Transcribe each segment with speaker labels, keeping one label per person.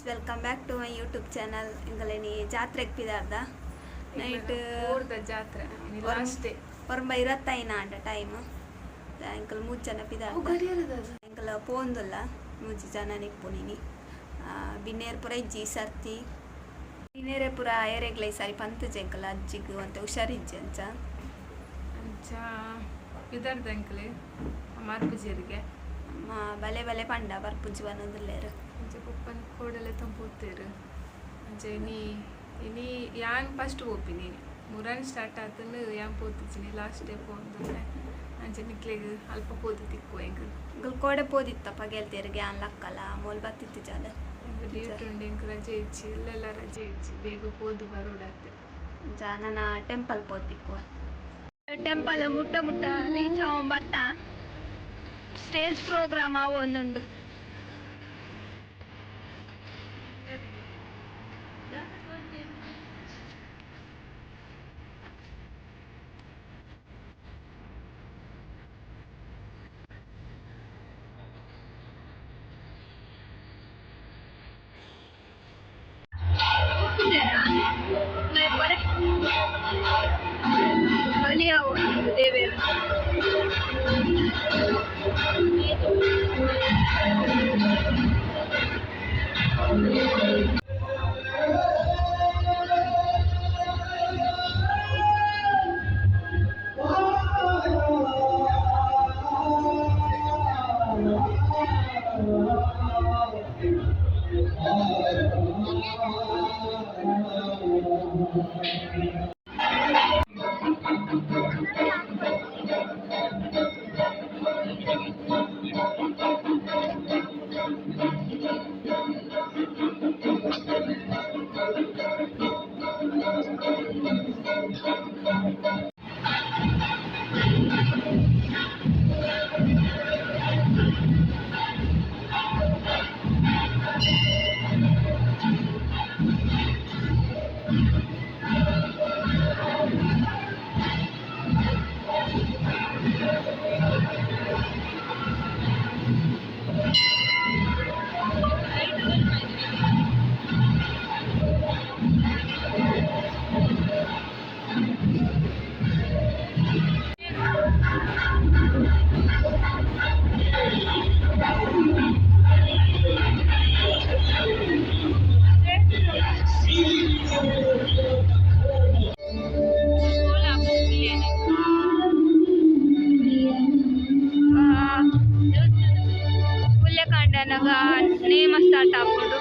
Speaker 1: Welcome back to my YouTube channel. ಎಂಕಲೆನಿ ಜಾತ್ರೆಗ್ ಪಿದಾರ್ದ ನೈಟ್.
Speaker 2: ಊರ್ದ ಜಾತ್ರೆ ಲಾಸ್ಟ್ ಡೇ.
Speaker 1: ಒರ್ಂಬ ಇರತ್ತೈನ ಆಂಡ ಟೈಮ್. ಎಂಕಲ್ ಮೂಜಿ ಜನ ಪಿದಾರ್ದ. ಎಂಕಲ ಪೋಂದುಲ್ಲ, ಮೂಜಿ ಜನ ನಿಪ್ಪುನಿನಿ. ಬಿನ್ನೇರ್ ಪೂರ ಇಜ್ಜಿ ಈ ಸರ್ತಿ. ಬಿನ್ನೇರೆ ಪೂರ ಏರೆಗ್ಲ ಈ ಸಾರಿ ಪಂತುಜೆ. ಎಂಕಲ ಅಜ್ಜಿಗ್ ಒಂತೆ ಹುಷಾರಿಜ್ಜಿ ಅಂಚ.
Speaker 2: ಅಂಚ ಪಿದಾರ್ದ ಅಂಕಲೆ ಮಾರ್ಪುಜೇರಿಗೆ.
Speaker 1: ಅಮ್ಮ ಬಲೆ ಬಲೆ ಪಂಡ ಬರ್ಪುಜಿ ಪನೊಂದುಲ್ಲೆರ್.
Speaker 2: ಅಂಚ ಪಪ್ಪನ್ ಕೋಡಲೆ ತಂಪೋತೇರು. ಅಂಚ ಇನಿ ಇನಿ ಯಾನ್ ಫಸ್ಟ್ ಪೋಪಿನಿ. ಮುರಾನಿ ಸ್ಟಾರ್ಟ್ ಆತನು ಯಾನ್ ಪೋತಿದ್ದೀನಿ. Last day ಪೋಂದುಲ್ಲೆ. ಅಂಚ ನಿಕ್ಲೆಗ್ ಅಲ್ಪ ಪೋದು ತಿಕ್ಕು ಎಂಕ್.
Speaker 1: ಎಂಕಲ್ ಕೋಡೆ ಪೋದಿತ್ತಪ್ಪ ಗೆಲ್ತಿಯರಿಗೆ. ಯಾನ್ ಲಕ್ಕಲ ಮೋಲ್ ಬತ್ತಿತ್ತು ಜಾಲ.
Speaker 2: ಎಂಕ್ ಡ್ಯೂಟಿ ಉಂಡು, ಎಂಕ್ ರಜೆ ಇಜ್ಜಿ, ಇಲ್ಲೆಲ್ಲ ರಜೆ ಇಜ್ಜಿ. ಬೇಗ ಪೋದು ಬರೋಡತ್ತೆ.
Speaker 1: ಅಂಚ ನನ ಟೆಂಪಲ್ ಪೋತಿಕ್ಕು. ಟೆಂಪಲ್ ಮುಟ್ಟ ಮುಟ್ಟ ರೀಚ್ ಬತ್ತ. ಸ್ಟೇಜ್ ಪ್ರೋಗ್ರಾಮ್ ಆವೊಂದುಂಡು. ಬಲಿ ಆವೊಂದುಂಡು ದೇವೆರ್. ಪುಲ್ಯಕಾಂಡನಗ ನೇಮ ಸ್ಟಾರ್ಟ್ ಆಪುಂಡು.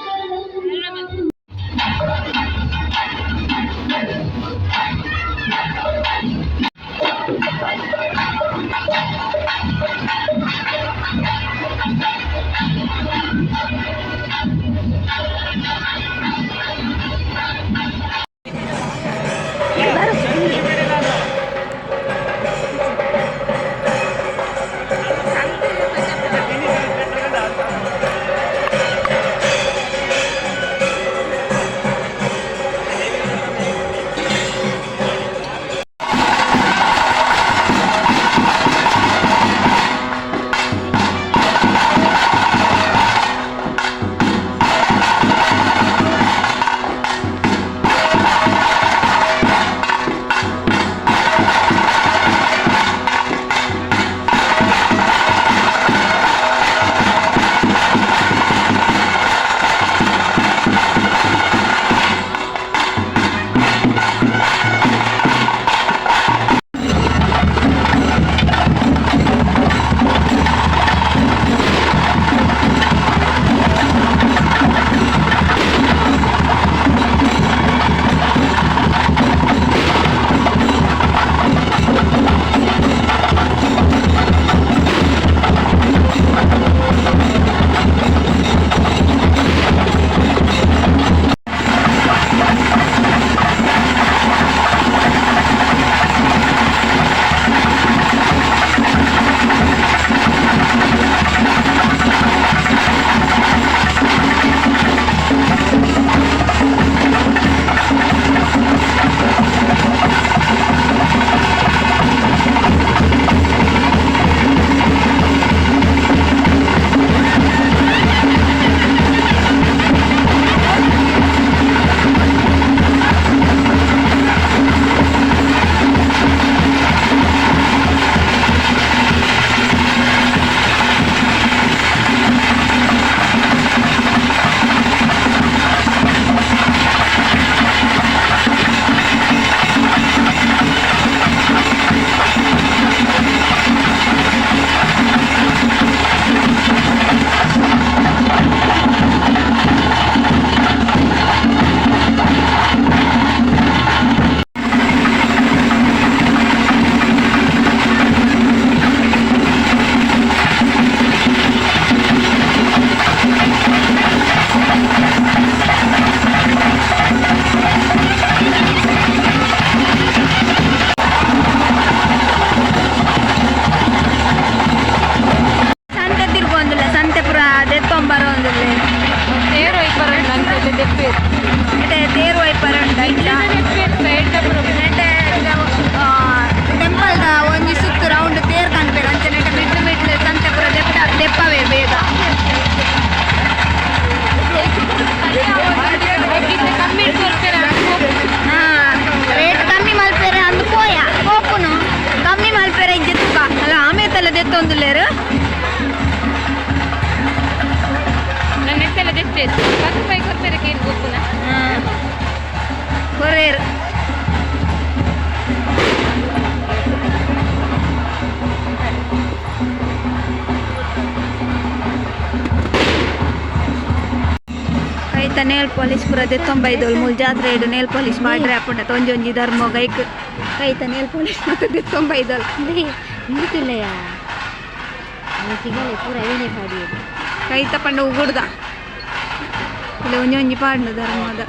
Speaker 1: ದೆತ್ತೊಂಬರೊಂದುಲ್ಲೆ
Speaker 2: ತೇರು ಐಪರ ನಂಗೆ ದೆಪ್ಪೇರು.
Speaker 1: ಇತ್ತೆ ತೇರು ಐಪರ ಉಂಡು ಐತ. ನೆಟೆ ಟೆಂಪಲ್ದ ಒಂಜಿ ಸುತ್ತು ರೌಂಡ್ ತೇರ್ ಕಾಣ್ಪೇರು ಅಂಚನೆ ನೆಟೆ ಮಿಡ್ಲ್ ಮಿಡ್ಲ್ ಸಂತೆ ಪೂರ ದೆಪ್ಪ ದೆಪ್ಪವೇ ಬೇಗ.
Speaker 2: ಕಮ್ಮಿ ಕೊಡ್ತೇನೆ.
Speaker 1: ಹಾ, ರೇಟ್ ಕಮ್ಮಿ ಮಲ್ಪೆರೆ ಅಂದು ಪೋಯ ಪೋಪುನು ಕಮ್ಮಿ ಮಲ್ಪೆರೆ ಇಜ್ಜೆ ತುಕ ಅಲ್ಲ ಆಮೇತಲ್ಲ ದೆತ್ತೊಂದುಲ್ಲೇರು.
Speaker 2: ನನ್ನ ಎತ್ತೆಲ್ಲ ದೆಪ್ಪೇರು 10 ರೂಪಾಯಿ ಕೊಡ್ತಾರೆ ಕೇಳಿ ಗೊಪ್ಪುನ.
Speaker 1: ಕೊರೇರು. ಐತ ನೇಲ್ ಪಾಲಿಶ್ ಪೂರ ದೆತ್ತೊಂಬೈದೋಳು ಮೂಲು ಜಾತ್ರೆ ಇಡು ನೇಲ್ ಪಾಲಿಶ್ ಮಾಡ್ರೆ ಹಾಪುಂಡ ಒಂಜಿ ಒಂಜಿ ಧರ್ಮ ಗೈಕ್ ಕೈತ ನೇಲ್ ಪಾಲಿಶ್ ಮಾತ ದೆತ್ತೊಂಬೈದೋಳು.
Speaker 3: ಇಂದುಲ್ಲಯ್ಯ ಸಿಗಲೆ ಪೂರ ಅವೇನೆ ಪಾಡಿಯದು.
Speaker 1: ಕೈತ ಪಂಡ ಉಗುಡ್ದ ಇಲ್ಲಿ ಒಂಜಿ ಒಂಜಿ ಪಾಡ್ನು ಧರ್ಮದ.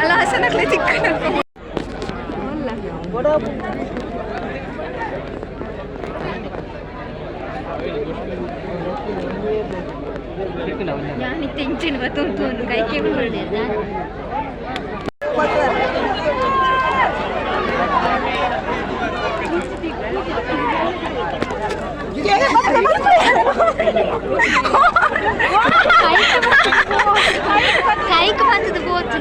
Speaker 1: ಅಲ್ಲ ಹಸನಕ್ಲೆ ಚಿಕ್ಕ. ಯಾನಿ ತೆಂಚಿನ ಬತ್ತುಂಟು ಕೈಕೆ.
Speaker 3: ಕೈಕ್ ಬಂದದ್ದು ಬೋತು.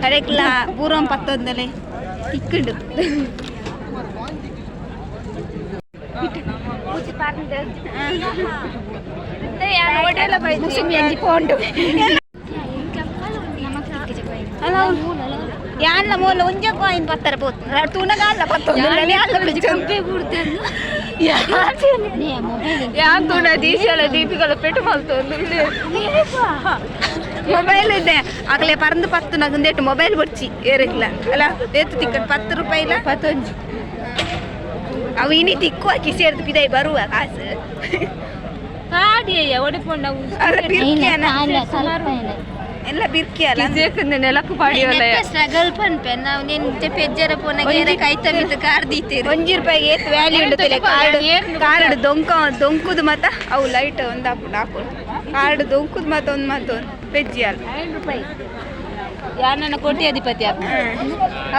Speaker 1: ಅರೆಕ್ಲ ಪೂರ್ವಂ ಪತ್ತೊಂದಲೆ ತಿಕ್ಕುಂಡು. ಮುಸುಮಿ ಅಂಜಿ ಪೋಂಡು. ಅಲ್ಲ ಯಾನ್ಲ ಮೂಲ ಒಂಜೆ ಕಾಯಿನ್ ಪತ್ತರ ಪೋತು ತೂನಗಾಲ್ಲ ಪತ್ತೊಂದು ಯಾನ್ಲ.
Speaker 3: ಮೊಬೈಲ್.
Speaker 2: ಯಾನ್ ತೂನ ದೀಶಲ ದೀಪಿಕಲ ಪೆಟ್ಟು ಮಲ್ತೊಂದು.
Speaker 1: ಮೊಬೈಲ್ ಇದೆ ಆಗಲೇ ಪರಂದು ಪತ್ತು ನಗುಂದೇಟು ಮೊಬೈಲ್ ಬೊಡ್ಚಿ ಏರಿಕ್ಲ ಅಲ್ಲ ಏತು ತಿಕ್ಕಟ್ 10 ರೂಪಾಯಿ ಇಲ್ಲ
Speaker 2: ಪತ್ತೊಂಜಿ.
Speaker 1: ಅವು ಇನಿ ತಿಕ್ಕುವ ಕಿಸೇರ್ದು ಪಿದೈ ಬರುವ ಕಾಸು.
Speaker 2: ಕಾಡಿ ಅಯ್ಯ ಒಡೆಪೊಂಡ.
Speaker 1: ಅಲ್ಲ ಬಿರ್ಕಿಯನ.
Speaker 3: ಸ್ವಲ್ಪ ಏನ.
Speaker 1: ಎಲ್ಲ ಬಿರ್ಕಿ ಅಲ್ಲ.
Speaker 2: ನೆಲಕ್ಕು ಪಾಡಿಯಲ್ಲ.
Speaker 3: ಸ್ಟ್ರಗಲ್ ಪನ್ಪೆ ನಾವು ನಿಂತೆ ಪೆಜ್ಜರ ಪೋನಾಗ ಏರ ಕೈತ ಬಿದ್ದು ಕಾರ್ ದೀತೇರು.
Speaker 1: 1 ರೂಪಾಯಿಗೆ ಏತ್ ವ್ಯಾಲ್ಯೂ ಉಂಡು ಕಾರ್ಡ್. ಕಾರ್ಡ್ ದೊಂಕ ದೊಂಕುದು ಮತ್ತ ಅವು ಲೈಟ್ ಒಂದು ಹಾಕೊಂಡು ಹಾಕೊಂಡು ಕಾರ್ಡ್ ದೊಂಕುದು ಮತ್ತ ಒಂದು ಮತ್ತೊಂದು ಪೆಜ್ಜಿ ಅಲ್ಲ.
Speaker 3: 5 ರೂಪಾಯಿ.
Speaker 2: ಯಾನನ್ನ ಕೋಟಿ ಅಧಿಪತಿ ಆಪ.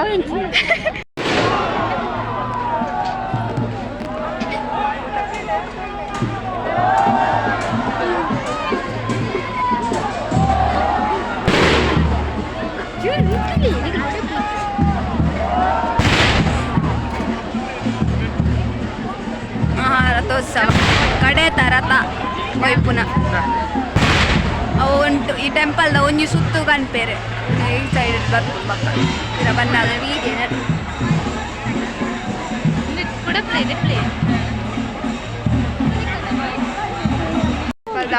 Speaker 3: ಅವೆಂಚಿ.
Speaker 1: ರಥೋತ್ಸವ ಕಡೆ ರಥ ಒಯ್ಪುನ. ಅವು ಉಂಟು ಈ ಟೆಂಪಲ್ದ ಒಂಜಿ ಸುತ್ತು ಕನ್ಪೇರೆ. ಈ ಸೈಡ್ ಬರ್ಪು ಬಕ್ಕ ಪಿರ ಬನ್ನಾಗ.
Speaker 3: ಕೂಡ ಪ್ಲೇ ಪ್ಲೇ.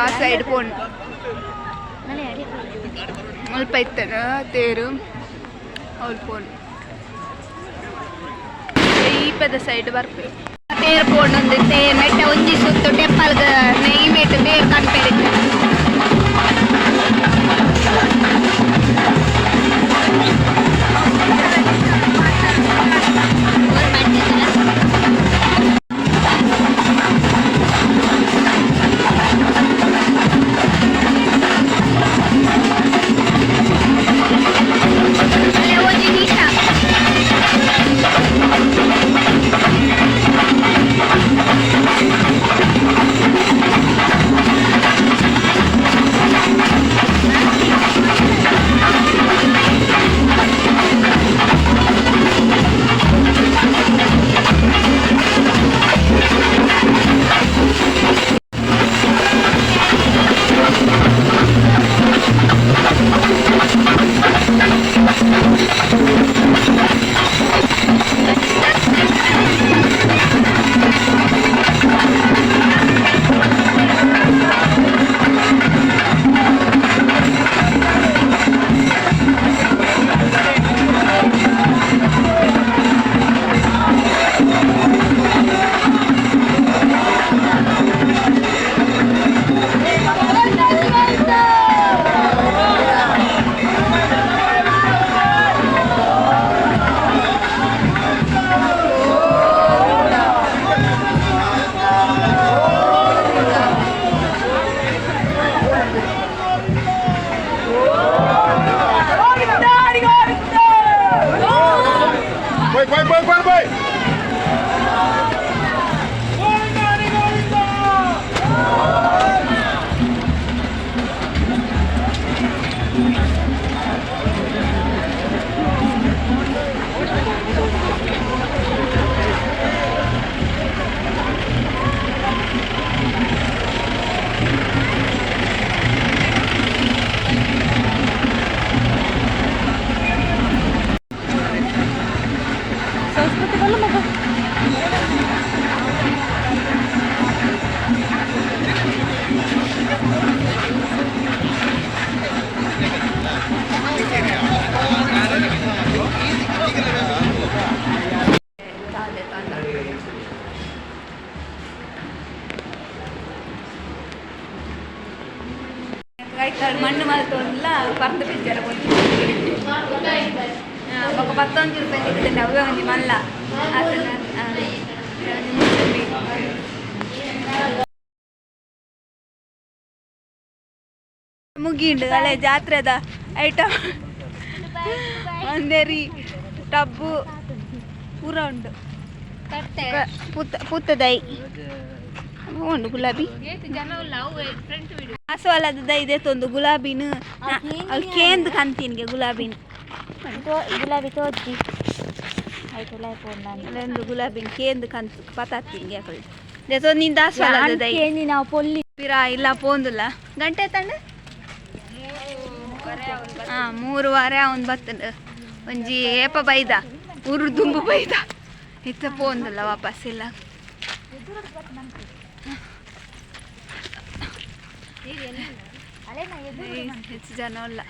Speaker 1: ಆ ಸೈಡ್ ಪೋಂಡು ಮುಲ್ಪ ಇತ್ತನ ತೇರು, ಅವ್ಲು ಪೋಂಡು. ಈ ಪದ ಸೈಡ್ ಬರ್ಪೆ.
Speaker 3: ತೇರ್ ಪೋಂಡೊಂದು ತೇರ್ ಮೆಟ್ಟ ಒಂಜಿ ಸುತ್ತು ಟೆಂಪಲ್ ಈ ಮೇಟ್ ತೇರ್ ಕನ್ಪೇರೆ. ಒಂಜಿ Nisha.
Speaker 4: Vai, vai, vai, vai, vai!
Speaker 1: ತಾದೆ ತಾಂಡ. ಕೈಕಾಲು ಮಣ್ಣು ಮಲ್ತೊಂಡ್ಲ ಪರ್ದು ಪಿಚ್ಚರ. ಬೊಕ 11 ರೂಪಾಯಿ ತಿಕ್ಕುದುಂಡು. ಅವೇ ಒಂಜಿ ಮಲ್ಲ ಆತನ. ಒಂಜಿ ಮೂಸಂಬಿ. ಮುಗೀಂಡು ಅಳೆ ಜಾತ್ರೆದ ಐಟಮ್. ಒಂದೇರಿ ಟಬ್ಬು ಪೂರ ಉಂಡು. ಪೂತ ಪೂತದೈ ಉಂಡು, ಗುಲಾಬಿ. ಆಸವಾಲದ ದೈ ದೇತೊಂದು ಗುಲಾಬಿನ. ಅಲ್ಲಿ ಕೇಂದ್ ಕಂತೀನ್ಗೆ ಗುಲಾಬಿನ.
Speaker 3: ಗುಲಾಬಿ ತೋಜಿ ಆಯ್ತು.
Speaker 1: ಅಲ್ಲೊಂದು ಗುಲಾಬಿನ ಕೇಂದ್ ಕಂತು ಪತಾತಿನ್ಗೆ ಅಕಲ್ ದೇತೊಂದು. ನಿಂದ ಆಸವಾಲದ ದೈ.
Speaker 3: ನಾವು ಪೊಲ್ಲಿ.
Speaker 1: ಪಿರ ಇಲ್ಲ ಪೋಂದುಲ್ಲ. ಗಂಟೆ ತಂಡ ಹಾ 3:15 ಅವನು ಬತ್ತಂಡು. ಒಂಜಿ ಏಪ ಬೈದ, ಊರು ದುಂಬು ಬೈದ. ಇತ್ತ ಪೋಂದುಲ್ಲ ವಾಪಸ್ ಇಲ್ಲ. ಹೆಚ್ಚು ಜನ ಉಲ್ಲ.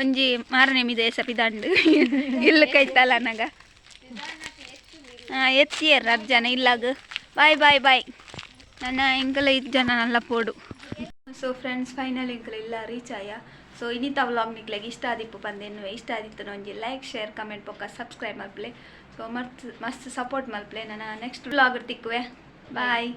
Speaker 1: ಒಂಜಿ ಮಾರನೇ ಮಿದ ಪಿದಾಂಡು ಇಲ್ಲ ಕೈತಲ್ಲ ನಗ. ಹಾಂ, ಎತ್ತಿಯರ್ ಹತ್ತು ಜನ ಇಲ್ಲಾಗ. Boy boy boy. ನನ್ನ ಎಂಕಲ ಐದು ಜನ ನಲ್ಲ ಪೋಡು. ಸೊ ಫ್ರೆಂಡ್ಸ್, ಫೈನಲ್ ಎಂಕಲ ಇಲ್ಲ ರೀಚ್ ಆಯ. ಸೊ ಇನ್ನಿತ ವ್ಲಾಗ್ ನಿಕ್ಲೆಗ್ ಇಷ್ಟ ಆದಿಪ್ಪು ಪಂದೆನ್ನುವೆ. ಇಷ್ಟ ಆದಿತ್ತು ಒಂಜಿ ಲೈಕ್, ಶೇರ್, ಕಮೆಂಟ್ ಪೊಕ್ಕ ಸಬ್ಸ್ಕ್ರೈಬ್ ಮಲ್ಪಲೆ. ಸೊ ಮಸ್ತ್ ಮಸ್ತ್ ಸಪೋರ್ಟ್ ಮಲ್ಪಲೆ. ನನ್ನ ನೆಕ್ಸ್ಟ್ ವ್ಲಾಗ್ ತಿಕ್ಕುವೆ. ಬಾಯ್.